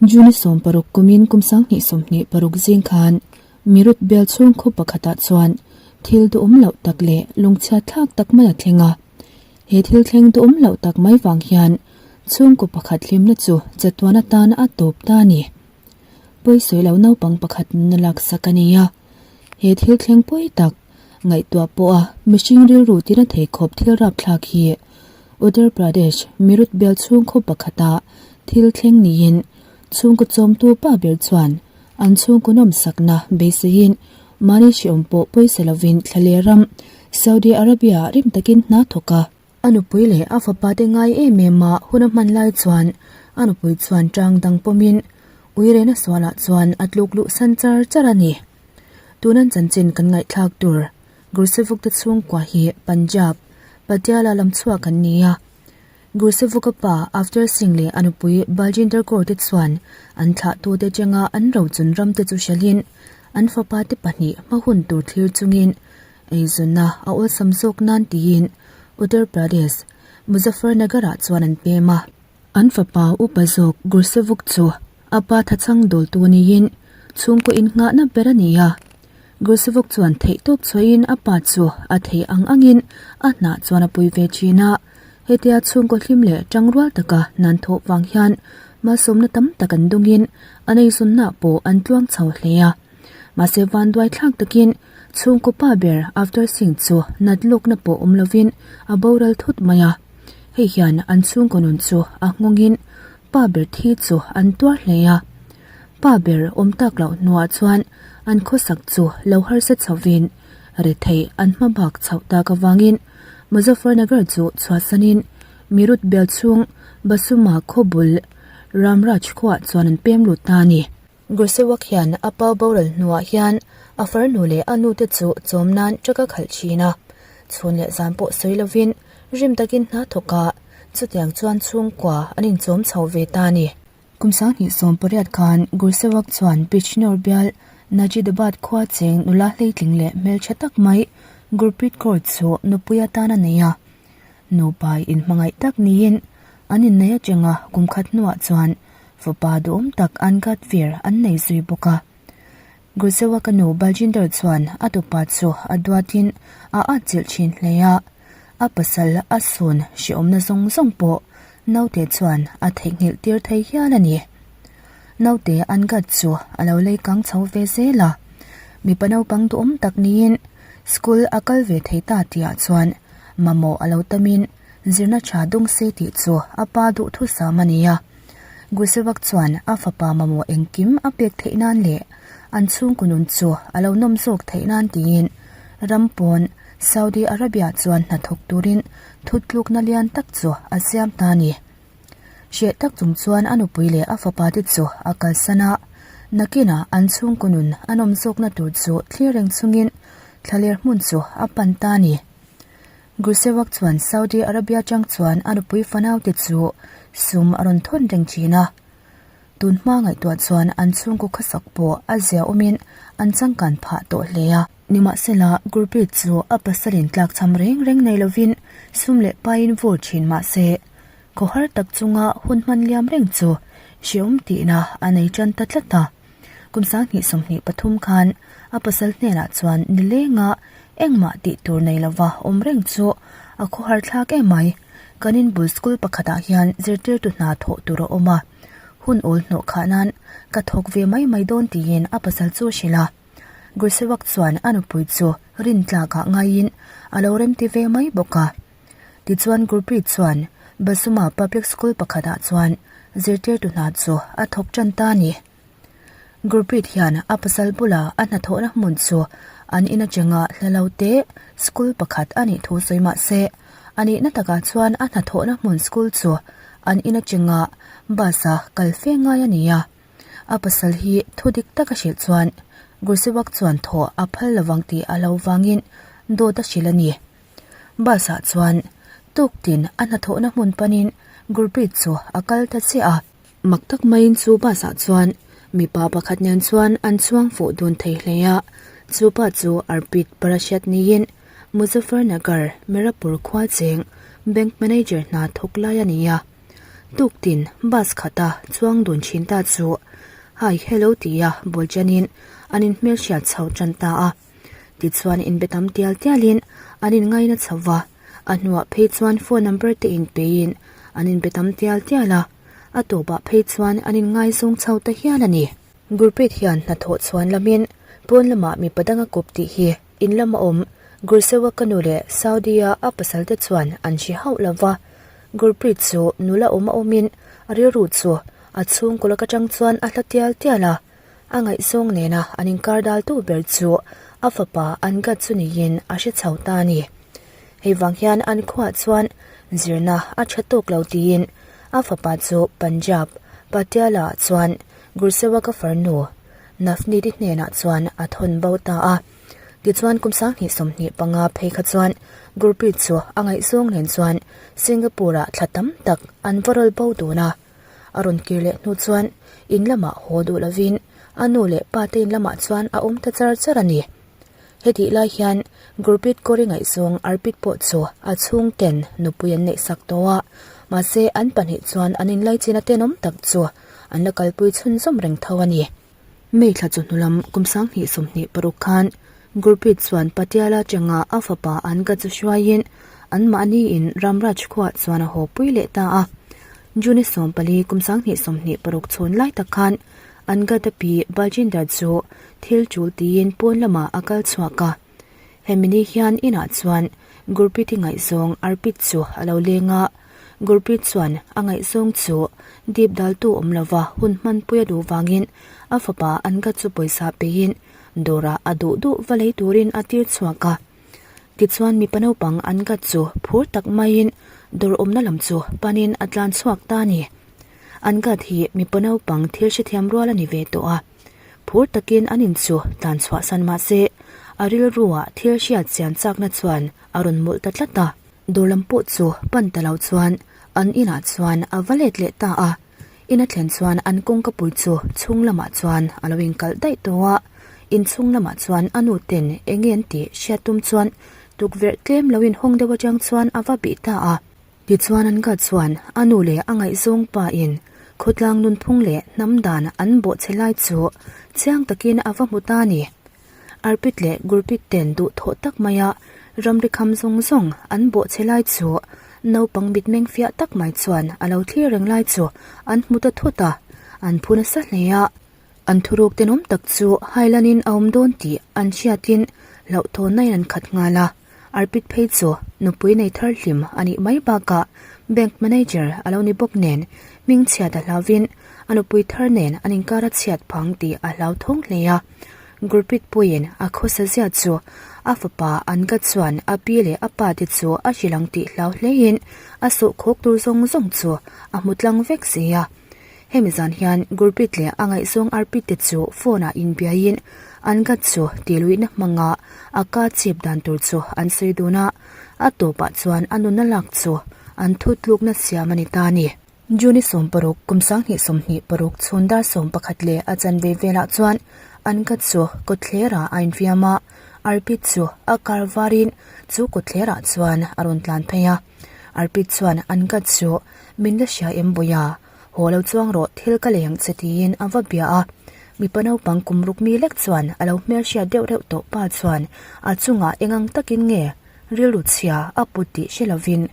June 16 kumin kum 2026 zing khan Meerut bial chhung khaw pakhatah chuan thil duhawm loh tak leh lungchhiat thlak tak mai a thleng a. He thil thleng duhawm loh tak mai vang hian chhungkaw pakhat hlimna chu chatuan atan a tawp ta a ni. Pawisawi lo naupang pakhat nuna laksak a ni a. He thil thleng pawi tak ngaihtuah pawha mihring rilru tina thei khawp thil rapthlak hi Uttar Pradesh Meerut bial chhung khaw pakhata thil thleng niin chhungkaw chawmtu pa ber chuan an chhungkaw nawmsakna beiseiin mahni hreawm pawh pawisa lovin thlaleh ram Saudi Arabia ah rim takin hna thawk a. A nupui leh a fapa te ngai em em a hun a hman lai chuan a nupui chuan tang dang pawmin uirena sualah chuan a tluk luh san char char a ni. Tunan chanchin kan ngaihthlak tur Gursevuk te chhungkua hi Punjab, Patiala lam chhuak an ni a. Gursevuka pa Avtar Singh leh a nupui Baljinder Kaur te chuan an thlahtute changa an rochun ram te chu hralhin an fapa te pahnih hma hun tur thlir chungin Eizawnna a awlsam zawk nan tiin Uttar Pradesh, Muzaffarnagar-ah chuan an pem a. An fapa upa zawk Gursevuk chu a pa thachhang dawltu niin chhungkaw innghahna ber a ni a. Gursevuk chuan theihtawp chhuahin a pa chu a thei ang angin a hnah chuan a pui ve thin a. Hetia chhungkaw hlim leh tangrual taka nan thawh vang hian malsawmna tam tak an dawngin an eizawnna pawh an tluang chho hle a. Mahse vanduai thlak takin Chhungkaw pa ber Avtar Singh chu nat lawkna pawh awm lovin a boral thut mai a. Hei hian an chhungkaw nun chu a nghawngin pa ber thi chu an tuar hle a. Pa ber awm tak loh hnuah chuan an khawsak chu lo harsa chhovin rethei an hma bak chhoh tak avangin Muzaffarnagar chu chhuahsanin Meerut bel chhung Basuma khaw bul Ramraj khuaah chuan an pem lut ta a ni. Gursewak hian a pa boral hnuah hian a farnu leh a nute chu chawm nan truck a khalh thin a, chhun leh zan pawh sawi lovin rim takin hna thawk a, chutiang chuan chhungkua an inchawm chho ve ta a ni. Kum 2018 khan Gursewak chuan Bijnor bial Najidabad khua cheng nula hleitling leh hmeltha tak mai Gurpreet Kaur chu nupui atan a nei a, nupa inhmangaih tak niin an inneih atanga kum khat hnuah chuan Fapa duhawm tak an gat vir an nei zui bawk a. Gursewa ka nu Baljinder chuan a tupa chu a duatin a atchilh thin hle a, a pasal a sun hrehawmna zawng zawng pawh naute chuan a theihnghilh tir thei hial a ni. Naute an gat chu a lo lei kang chho ve zel a, mipa naupang duhawm tak niin school a kal ve thei ta tihah chuan mamawh a lo tamin zirna tha dawng se tih chu a pa duhthusam a ni a. Gusevak chuan a fapa mamawh engkim a pek theih nan leh an chhungkaw nun chu a lo nawm zawk theih nan tiin ram pawn Saudi Arabia chuan hnathawk turin thutlukna lian tak chu a siam ta a ni. Hreh tak chung chuan a nupui leh a fapa te chu a kalsan a, nakinah an chhungkaw nun a nawm zawkna tur chu thlir reng chungin thlaler hmun chu a pan ta a ni. Gusewak chuan Saudi Arabia atang chuan a nupui fanaute chu sum a rawn thawn reng thin a. Tun hma ngaihtuah chuan an chhungkaw khawsak pawh a zia awmin an changkan phah tawh hle a. Nimahsela, Gurpreet chu a pasalin tlakchham reng reng nei lovin sum leh paiin vur thin mah se, khawhar tak chunga hun hman liam reng chu hreawm tihna a nei tan ta tlat a. Kum 2023 khan a pasal hnenah chuan nilenga engmah tih tur nei lova awm reng chu a khawhar thlak em mai. Kan inbul school pakhatah hian zirtirtu hna thawh tur a awm a, hun awl hnawh khah nan ka thawk ve mai mai dawn tiin a pasal chu a hrilh a. Gursewak chuan a nupui chu rintlakah ngaiin a lo remti ve mai bawk a. Tichuan Gurpreet chuan Basuma Public School pakhatah chuan zirtirtu hna chu a thawk tan ta a ni. Gurpreet hian a pasal bula a hnathawhna hmun chu an in atanga hla lo te school pakhat a nih thu sawi mah se, a nihna takah chuan a hnathawhna hmun school chu an in atanga bus a kal fe ngai a ni a. A pasal hi thu dik tak a hrilh chuan Gursewak chuan thaw a phal lovang tih a lo vangin dawt a hrilh a ni. Bus ah chuan tuktin a hnathawhna hmun panin Gurpreet chu a kal ta chiah a. Mak tak maiin chu bus ah chuan mipa pakhat nen chuan an chuang fuh dun thei hle a, chu pa chu Arpit Parashat niin Muzaffarnagar, Mirapur khua cheng bank manager hna thawk lai a ni a. Tuktin bus khata chuang dun thin ta chu Hi hello tia bul chanin an inhmelhriat chho tan ta a. Tichuan inbe tam tial tialin an inngaina chho va, a hnuah phei chuan phone number te inpeiin an inbe tam tial tial a, a tawpah phei chuan an inngaizawng chho ta hial a ni. Gurpreet hian hnathawh chhuan lamin pawn lamah mipa dang a kawp tih hi in lama awm Gursewa ka nu leh Saudi-a a pasalte chuan an hre hauh lo va, Gurpreet chu nula awm a awmin a rilru chu a chhungkaw lak atang chuan a hla tial tial a, a ngaihzawng nena an inkar daltu ber chu a fapa Angad chu niin a hre chho ta a ni. Hei vang hian an khuaah chuan zirna a tha tawk lo tiin a fapa chu Punjab, Patiala-ah chuan Gursewaka farnu Navneet-i hnenah chuan a thawn bo ta a. Tichuan kum 2025 phei kha chuan Gurpreet chu a ngaihzawng nen chuan Singapore-ah thla tam tak an va rawl bo dun a. A rawn kir leh hnu chuan in lamah haw duh lovin a nu leh pa te in lamah chuan a awm ta char char a ni. Hetih lai hian Gurpreet Kaur-i ngaihzawng Arpit pawh chu a chhungten nupui an neih sak tawh a, mahse an pahnih chuan an inlaichin a tenawm tak chu an la kalpui chhunzawm reng tho a ni. May thla chawhnu lam kum 2026 khan Gurpreet chuan Patiala atanga a fapa Angad chu hruaiin anmahniin Ramraj khuaah chuan a haw pui leh ta a. June 14 kum 2026 chhun lai tak khan Angad-a pi Baljinder chu thil tul tiin pawn lamah a kal chhuak a. Hemi ni hian inah chuan Gurpreet-i ngaihzawng Arpit chu a lo leng a. Gurpreet chuan a ngaihzawng chu dip daltu awm lova hun hmanpui a duh vangin a fapa Angad chu pawisa peiin dawrah a duh duh va lei turin a tir chhuak a. Tichuan mipa naupang Angad chu phur tak maiin dawr awmna lam chu panin a tlan chhuak ta a ni. Angad hi mipa naupang thil hrethiam rual a ni ve tawh a. Phur takin an in chu tlan chhuahsan mah se a rilruah thil hriat chian chakna chuan a rawn mawlh ta tlat a. Dawr lam pawh chu pan ta lo chuan an inah chuan a va let leh ta a. In a thlen chuan an kawngka pui chu chhung lamah chuan a lo inkalh daih tawh a. Inchhung lamah chuan a nu ten eng nge an tih hriat tum chuan tukverh tlem lo inhawng deuh atang chuan a va bih ta a. Tichuan an ka chuan a nu leh a ngaihzawng pa in khawtlang nunphung leh hnam dan an bawhchhe lai chu chiang takin a va hmu ta a ni. Arpit leh Gurpit ten duhthawh tak maia ramri kham zawng zawng an bawhchhe lai chu naupang mitmeng fiah tak mai chuan a lo thlir reng lai chu an hmu ta thut a, an phu nasa hle a. An thuruk tenawm tak chu hailanin a awm dawn tih an hriatin hlauhthawnna-in an khat nghal a. Arpit phei chu nupui nei thar hlim a nih mai bakah bank manager a lo ni bawk nen hmingchhiat a hlauvin a nupui thar nen an inkar a chhiat phang tih a hlauthawng hle a. Gurpreet puiin a khawsa zia chu a fapa Angad chuan a pi leh a pa te chu a hrilh ang tih hlau hlein a sawhkhawk tur zawng zawng chu a hmu tlang vek si a. Hemi zan hian Gurpreet leh a ngaihzawng Arpit te chu phone ah inbiaiin Angad chu tihluihna hmanga a ka chip dan tur chu an sawi dun a, a tawpah chuan a nunna lak chu an thutlukna siam a ni ta a ni. June 16, kum 2026 chhun dar 11 leh a chanve velah chuan Angad chu kawtthlerah a infiam a, Arpit chu a car varin chu kawtthlerah chuan a rawn tlan phei a. Arpit chuan Angad chu min la hria em Bawia? Haw lo chuang rawh, thil ka lei ang che tiin a va bia a. Mipa naupang kum ruk mi lek chuan a lo hmelhriat deuh reuh tawh pa chuan a chungah eng ang takin nge rilru chhia a put tih hre lovin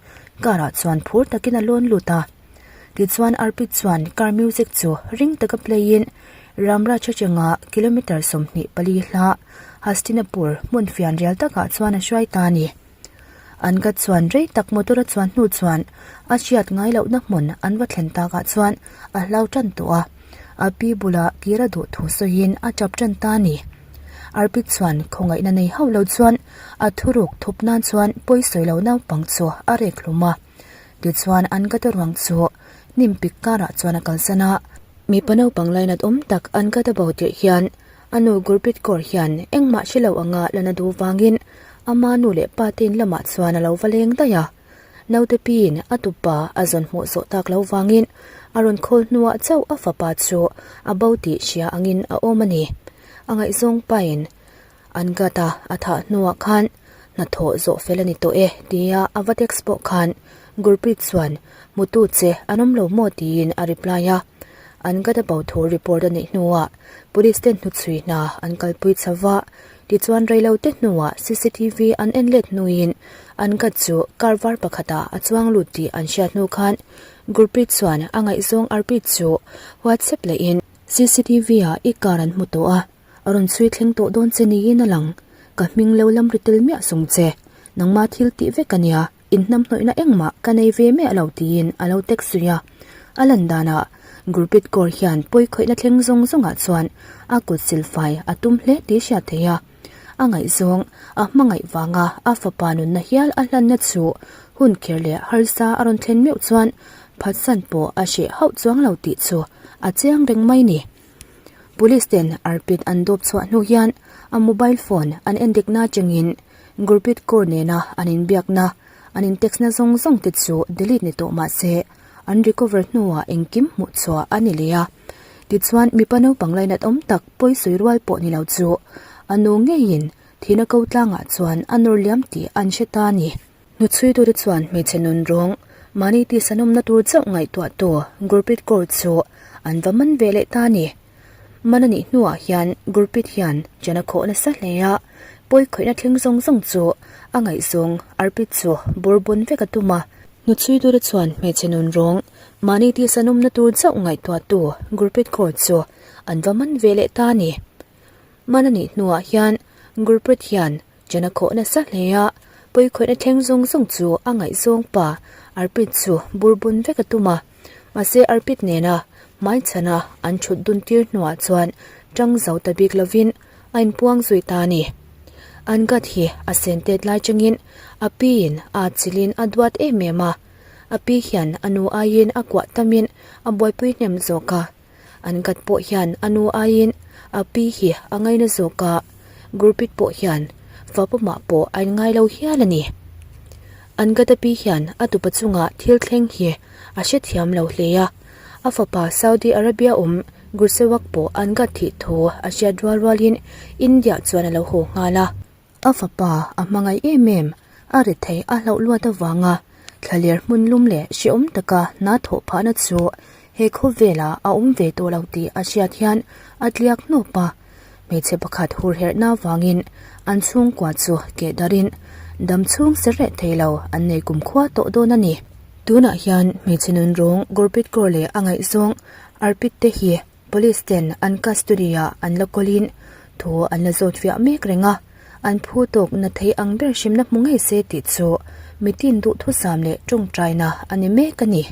car ah chuan phur takin a lawn lut a. Tichuan Arpit chuan car music chu ring taka play in Ramraj atanga kilometre 24 hla Hastinapur hmun fianrial takah chuan a hruai ta a ni. An ka chuan rei tak motor a chuan hnu chuan a hriat ngai lohna hmun an va thlen takah chuan a hlau tan tawh a, a pi bula kir a duh thu sawiin a tap tan ta a ni. Arpit chuan khawngaihna nei hauh lo chuan a thuruk thup nan chuan pawisawi lo naupang chu a rek hlum a, tichuan an ka ta ruang chu hnim pik karah chuan a kalsan a. Mipa naupang lainat awm tak an ka ta bo tirh hian A nu Gurpreet Kaur hian engmah hre lo anga la na duh vangin ama nu leh pa te in lamah chuan a lo va leng daih a. Naute piin a tupa a zawn hmuh zawh tak lo vangin a rawn khawl hnuah chauh a fapa chu a bo tih hria angin a awm a ni. A ngaihzawng pain an gut a a thah hnuah khan hnathawh zawh fel a ni tawh e tia a va text pawh khan. Gurpreet chuan, Hmutu che an awm lo maw? tiin a reply a. An gada bo thu report a neih hnuah Police ten hnuchhui hna an kalpui chho va, tichuan reilote hnuah cctv an en let hnuin an gad chu car var pakhatah a chuang lut tih an hriat hnu khan Gurpreet chuan a ngaihzawng Arpreet chu WhatsApp lehin cctv ah i car an hmu tawh a. A rawn chhui thleng tawh dawn che niin a lang. Ka hming lo lam ri tel miah sung che. Nangmah thil tih vek a nia, inhnamhnawihna engmah ka nei ve miah lo tiin a lo text zui a. A lan danah Gurpreet Kaur hian pawi khawihna thleng zawng zawngah chuan a kut silfai a tum hle tih hriat theih a. A ngaihzawng, a hmangaih vanga a fapa nunna hial a hlanna chu hun kher leh harsa a rawn thlen meuh chuan phatsan pawh a hreh hauh chuang lo tih chu a chiang reng mai ni. Police ten Arpit an dawp chhuah hnu hian a mobile phone an endikna atangin Gurpreet Kaur nena an inbiakna, an in-text na zawng zawng te chu delete ni tawh mah se an recover hnuah engkim hmuh chhuah a ni leh a. Tichuan mipa naupang lainat awm tak pawi sawi rual pawh ni lo chu a nu ngeiin thihna ko tlangah chuan a nawr liam tih an hre ta a ni. Hnuchhuitute chuan hmeichhe nun rawng, mahni tihsanawmna tur chauh ngaihtuahtu Gurpreet Kaur chu an va man ve leh ta a ni. Man a nih hnuah hian Gurpreet hian chen a khawh nasa hle a, pawi khawihna thleng zawng zawng chu a ngaihzawng Arpit chu bawrbun vek a tum a. Hnuchhuitute chuan hmeichhe nun rawng, mahni tihsanawmna tur chauh ngaihtuahtu Gurpreet Kaur chu an va man ve leh ta a ni. Man a nih hnuah hian Gurpreet hian Chen a khawh nasa hle a, pawi khawihna thleng zawng zawng chu a ngaihzawng pa Arpit chu bur bun vek a tum a. Mahse Arpit nena hmaichhana an thut dun tir hnuah chuan tang zo ta bik lovin a inpuang zui ta a ni. An gat hi a sen tet lai changin a piin a chilin a duat em em a, a pi hian a nu aiin a kuah tamin a buaipui hnem zawk a. An gat pawh hian a nu aiin a pi hi a ngaina zawk a, Gurpreet pawh hian fapamah pawh a inngai lo hial a ni. An gat a pi hian a tupa chunga thil thleng hi a hrethiam lo hle a, a fapa Saudi Arabia awm Gursewak pawh an gat thih thu a hriat rual rualin India chuan a lo haw nghal a. A fapa a hmangaih em em, a rethei a hlauh luat avanga thlaler hmun lum leh hrehawm taka hna thawh phahna chu he khawvelah a awm ve tawh lo tih a hriat hian a tliak hnawp a. Hmeichhe pakhat hurherhna avangin an chhungkua chu keh darin dam chhung ser reh thei lo an nei kumkhua tawh dawn a ni. Tunah hian hmeichhe nun rawng Gurpreet Kaur leh a ngaihzawng Arpit te hi Police ten an custody ah an la kawlin thu an la zawt fiah mek reng a, an phu tawk na thei ang ber hrimna hmu ngei se tih chu mitin duhthusam leh tawngtaina a ni mek a ni.